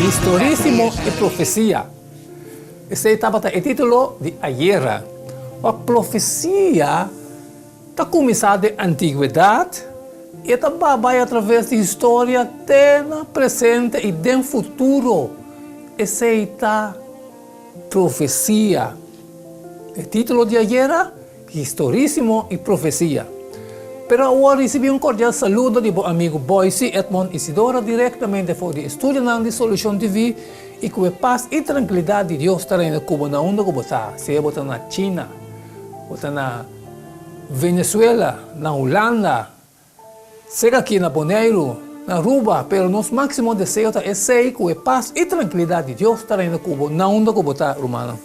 Historisimo i profesia. Esei tabata e título di ayera. Pa profesia ta kuminsá den antigwedat i e ta bai atraves di historia te na presente i den futuro. Esei ta profesia. E título di ayera, Historisimo i Profesia. Pero awor risibí un kordial saludo di bo amigu Boyce Edmond Isidora direktamente for di estudionan di Solucion TV i ku e pas i trankilidat di Dios ta reina ku bo na unda ku bo ta, sea bo ta na China, bo ta na Venezuela, na Hulanda, Serka aki na Boneiru, na Aruba, pero nos máksimo deseo ta esei ku e pas i trankilidat di Dios ta reina ku bo na unda ku bo ta, rumannan.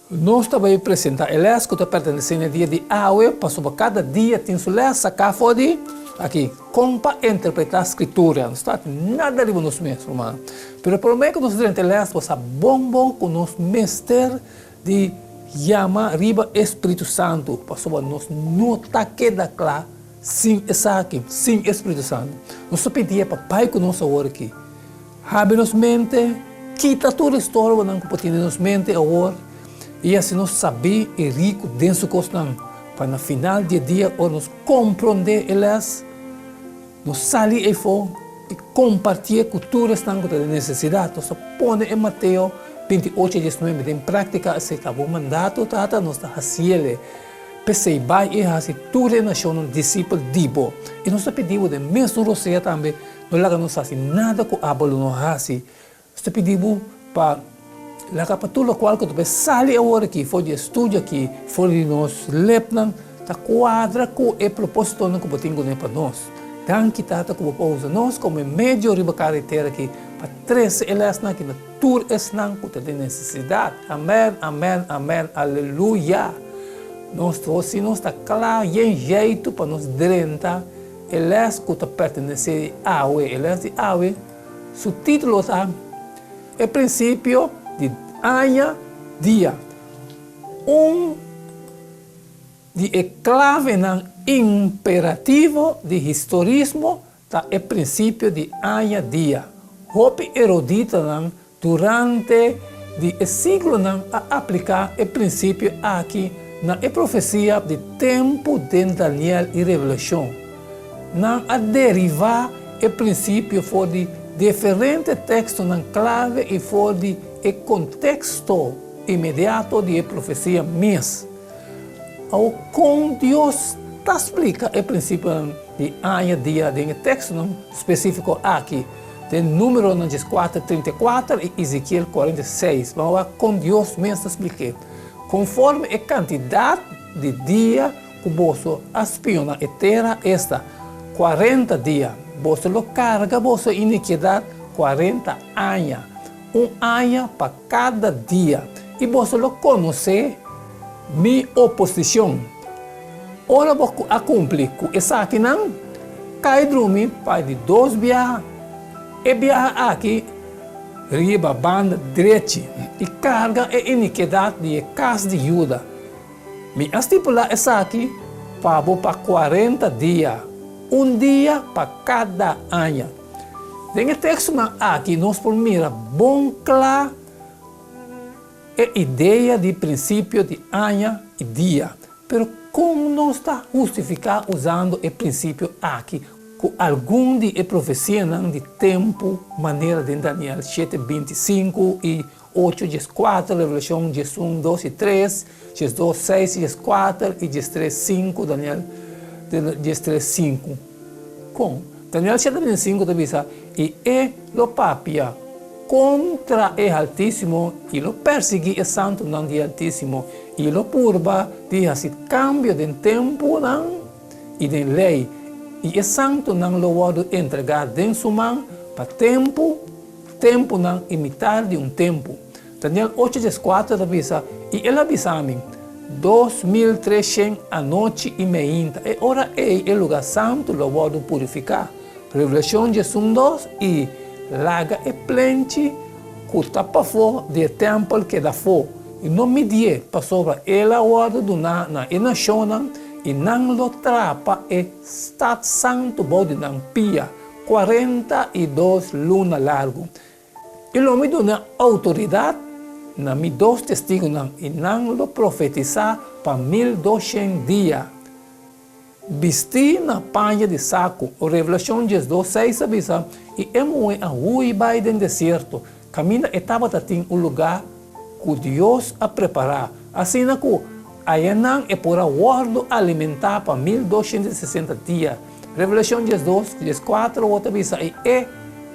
Nos ta bai presentá e lès ku ta pertenesé na e dia di awe, pasobra kada dia tin su lès saká for di aki, kon pa interpretá Skritura. Nos ta hasi nada riba nos mes, rumannan. Pero promé ku nos drenta e lès, bo sa bon bon ku nos mester di yama riba e Spiritu Santu, pasobra nos no ta keda kla sin esaki, sin e Spiritu Santu. Nos ta pidié pa bai ku nos awor aki. Habri nos mente, kita tur e storbonan ku por tin den nos mente awor, i hasi nos sabí i riku den su kosnan, pa na final di e dia ora nos komprondé e lès, Nos sali eyfo i kompartié ku tur esnan ku ta den nesesidat. Nos ta pone e Mateo 28, 19 den práktika, Esei ta bo mandato, Tata, nos ta hasiel. P'esei bai i hasi tur e nashonnan disipel di bo. I nos ta pidi bo den mesun rosea tambe, no laga nos hasi nada ku abo lo no hasi. Nos ta pidi bo pa laga pa tur lokual ku ta bai sali awor aki for di e studio aki, for di nos lepnan, ta kuadra ku e propósitonan ku bo tin kuné pa nos. Danki, Tata, ku bo por usa nos komo e medio riba kara di tera aki pa trese e lèsnan aki na tur esnan ku ta den nesesidat. Amèn, amèn, amèn, aleluya! Nos ta si nos ta kla yen jeitu pa nos drenta e lès ku ta pertenesé di awe. E lès di awe. Su título ta E Prinsipio di Aña Dia. Un di e klavenan imperativo di historismo ta e prinsipio di aña dia. Hopi eruditonan durante di e siglonan a apliká e prinsipio aki na e profesia di tempu den Daniel i Revelashon. Nan a derivá e prinsipio for di diferente tekstonan klave i for di e konteksto inmediato di e profesia mes. Awor, kon Dios ta splika e prinsipionan di aña dia den e tekstonan spesífiko aki den Númeronan 14, 34 i Ezekiel 46? Ban wak kon Dios mes ta splik'é. Konforme e kantidat di dia ku boso a spiona e tera, esta, kuarenta dia, boso lo karga boso inikidat kuarenta aña, un aña pa kada dia, i boso lo konosé mi oposishon. Ora bo a kumpli ku esakinan, kai drumi pa di dos biaha, e biaha aki riba banda drechi, i karga e inikidat di e kas di Juda. Mi a stipulá esaki pa bo pa kuarenta dia, un dia pa kada aña. Den e tekstonan aki nos por mira bon kla e idea di prinsipio di aña i dia. Pero kon nos ta hustifiká usando e prinsipio aki ku algun di e profesianan di tempu manera den Daniel shete 25 i Ocho 14, Revelashon 11, dos i tres, 12, seis i 14 i 13, sinku, Daniel 13, sinku. Kon? Daniel shete 25 ta bisa, I e lo papia kontra e Haltísimo i lo persiguí e santunan di e Haltísimo, i lo purba di hasi kambio den tempunan i den lei, i e santunan lo wòrdu entregá den su man pa tempu, Tempunan i mitar di un tempu. Daniel ocho 14 ta bisa, I el a bisa mi, 2300 anochi i meinta, e ora ei e lugá santu lo wòrdu purifiká. Revelashon 11 dos, I laga e plenchi ku ta pafó di e tèmpel keda afó, i no midié, pasobra el a wòrdu duná na e nashonnan, i nan lo trapa e stat santu bou di nan pia. 42 luna largu. I lo mi duna outoridat na mi dos testigunan, i nan lo profetisá pa 1200 dia, bistí na paña di saku. Revelashon 12, 6 ta bisa, I e muhé a hui bai den desierto, kaminda e tabata tin un lugá ku Dios a prepará, asina ku ayanan e por a wòrdu alimentá pa 1260 dia. Revelashon 12, 14 awor ta bisa, I e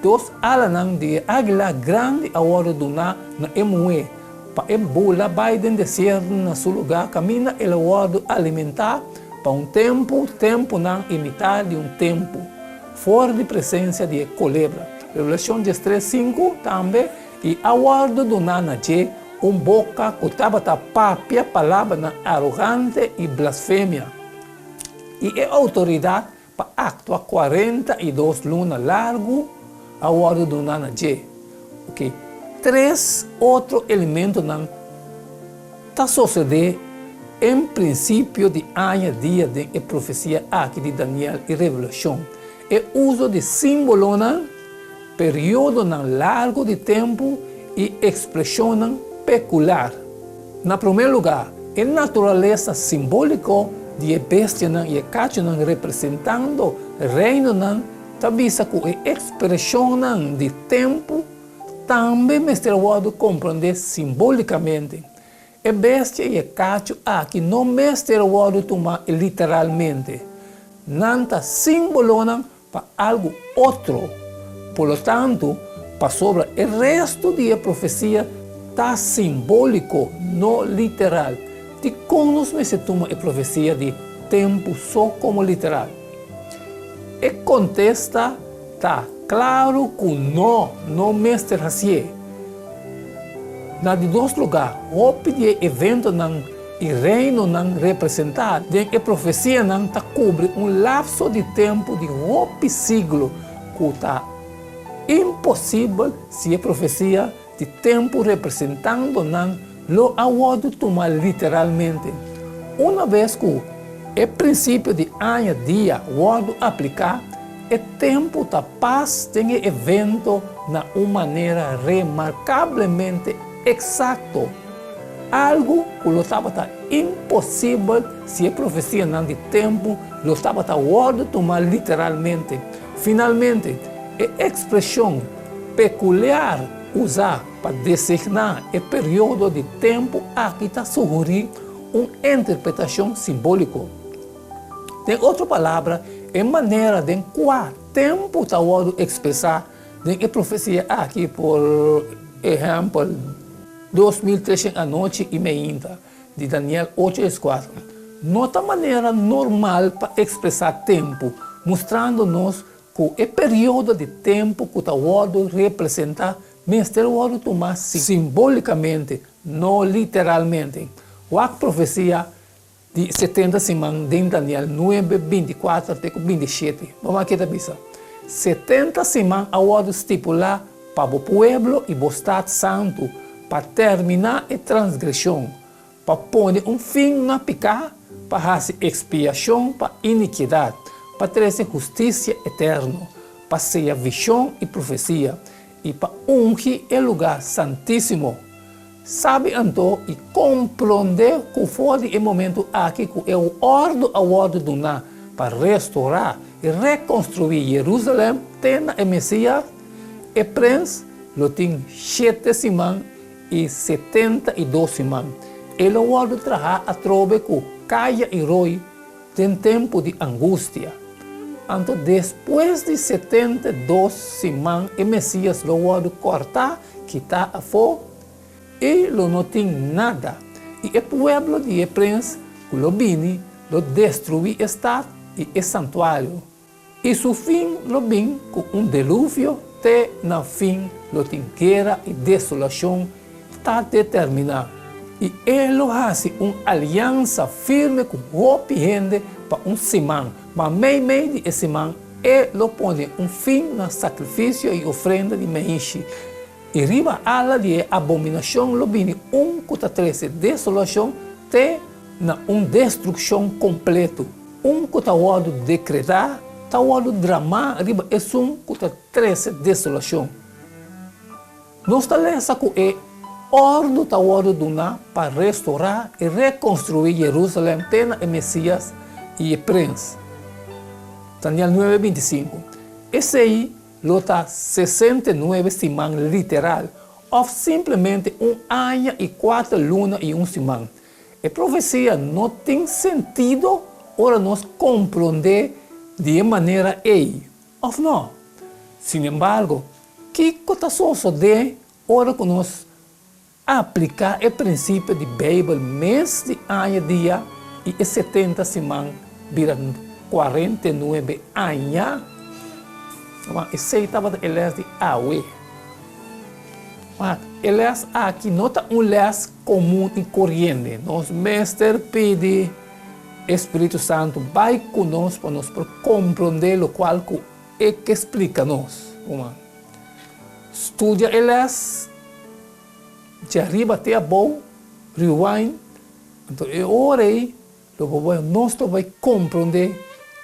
dos alanan di e águila grandi a wòrdu duná na e muhé, pa e bula bai den desierto na su lugá kaminda el a wòrdu alimentá pa un tempu, tempunan i mitar di un tempu, for di presensia di e kolebra. Revelashon 13, 5 tambe, I a wòrdu duná na dje un boka ku tabata papia palabranan arogante i blasfemia, i e outoridat pa aktua 42 luna largu a wòrdu duná na dje. Oke, tres otro elementonan ta sosodé en prinsipio di aña dia den e profesia aki di Daniel i Revelashon, e uso di símbolonan, periodonan largu di tempu i ekspreshonnan pekular. Na promé lugá, e naturalesa simbóliko di e bestianan i e kachunan representando reinonan ta bisa ku e ekspreshonnan di tempu tambe mester wòrdu komprondé simbólikamente. E bestia i e kachu aki no mester wòrdu tumá literalmente. Nan ta símbolonan pa algu otro. Por lo tantu, pasobra e restu di e profesia ta simbóliko, no literal, dikon nos mester tuma e profesia di tempu so komo literal? E kontesta ta klaru ku no, no mester hasié. Na di dos lugá, hopi di e eventonan i reinonan representá den e profesianan ta kubri un lapso di tempu di hopi siglo ku ta imposibel si e profesia di tempu representando nan lo a wòrdu tuma literalmente. Una bes ku e prinsipio di aña dia wòrdu apliká, e tempu ta pas den e evento na un manera remarkablemente eksakto. Algu ku lo tabata imposibel si e profesianan di tempu lo tabata wòrdu tumá literalmente. Finalmente, e ekspreshon pekuliar usá pa designá e periodo di tempu aki ta sugerí un interpretashon simbóliko. Den otro palabra, e manera den kua tempu ta wòrdu ekspresá den e profesia aki, por ehèmpel, 2300 anochi i meinta di Daniel ocho es kuater, no ta manera normal pa ekspresá tempu, mustrando nos ku e periodo di tempu ku ta wòrdu representá mester wòrdu tumá simbólikamente, no literalmente. Wak profesia di 70 siman den Daniel 9, 24 te ku 27. Bo wak ke ta bisa, 70 siman a wòrdu stipulá pa bo pueblo i bo stat santu, pa terminá e transgreshon, pa pone un fin na piká, pa hasi ekspiashon pa inikidat, pa trese hustisia eterno, pa seya vishon i profesia, i pa ungi e lugá santísimo. Sabi anto i komprondé ku for di e momentu aki ku e òrdu a wòrdu duná pa restorá i rekonstruí Yerusalèm te na e Mesias, e prens lo tin shete siman i 72 siman. E lo wòrdu trahá atrobe ku kaya i roi den tempu di angustia. Anto despues di 72 siman e Mesias lo wòrdu kòrtá kitá afó i lo no tin nada, i e pueblo di e prens ku lo bini lo destruí e stat i e santuario, i su fin lo bin ku un deluvio te na fin lo tin guera i desolashon ta determiná, i e lo hasi un aliansa firme ku hopi hende pa un siman, ma meimei di e siman e lo pone un fin na sakrifisio i ofrenda di meishi, i riba ala di e abominashon lo bini un ku ta trese desolashon te na un destrukshon kompletu, un ku ta wòrdu dekretá ta wòrdu dramá riba esun ku ta trese desolashon. Nos ta lesa ku e òrdu ta wòrdu duná pa restorá i rekonstruí Jerusalèm te na e Mesias i e Prens. Daniel nuebe, 25. Esei lo ta 69 siman literal, òf simplemente un aña i kuater luna i un siman. E profesia no tin sentido ora nos komprondé di e manera ei, òf no? Sinembargo, kiko ta sosodé ora ku nos apliká e prinsipio di Beibel mes di aña dia i e 70 siman bira 49 aña? Esei tabata e lès di awe. Wak, e lès aki no ta un lès komun i koriente. Nos mester pidi e Spiritu Santu bai ku nos pa nos por komprondé lokual ku e ke splika nos. Ruman, studia e lès djariba te abou, rewind, anto e ora ei lo bo bai nos lo bai komprondé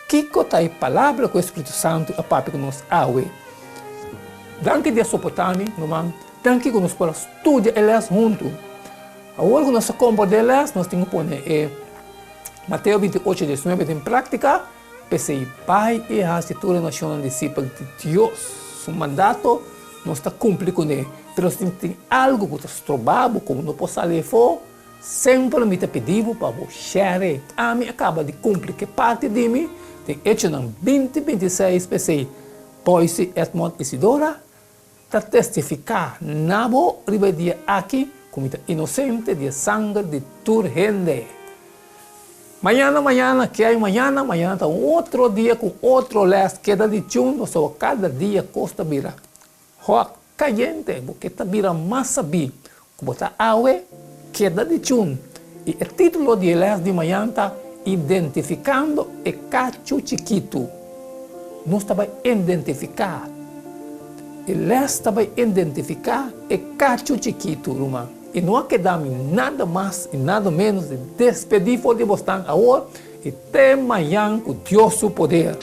kiko ta e palabra ku e Spiritu Santu a papia ku nos awe. Danki di a soportá mi, ruman. Danki ku nos por a studia e lès huntu. Awor ku nos a komprondé e lès, nos tin ku pone e Mateo 28, 19 den práktika, P'esei, bai i hasi tur e nashonnan disipel di Dios. Su mandato nos ta kumpli kuné. Pero si tin algu ku ta stroba bo ku bo no por sali afó, Semper mi ta pidi bo pa bo share. Ami a kaba di kumpli ke parti di mi den Echonan 20, 26 P'esei, Boise Edmond Isidora ta testifiká na bo riba e dia aki ku mi ta inosente di e sanger di tur hende. Mañana, mañana, ke hay mañana? Mañana ta un otro dia ku otro lès. Keda di chun pasobra kada dia kos ta bira hòt. Kayente, bo ke ta bira mas sabí ku bo ta awe, keda di chun. I e título di e lès di mañan ta Identifikando e Kachu Chikitu. Nos ta bai identifiká, e lès ta bai identifiká e kachu chikitu, ruman. I no a keda mi nada mas i nada ménos di despedí for di bosnan awor i te mañan ku Dios su poder.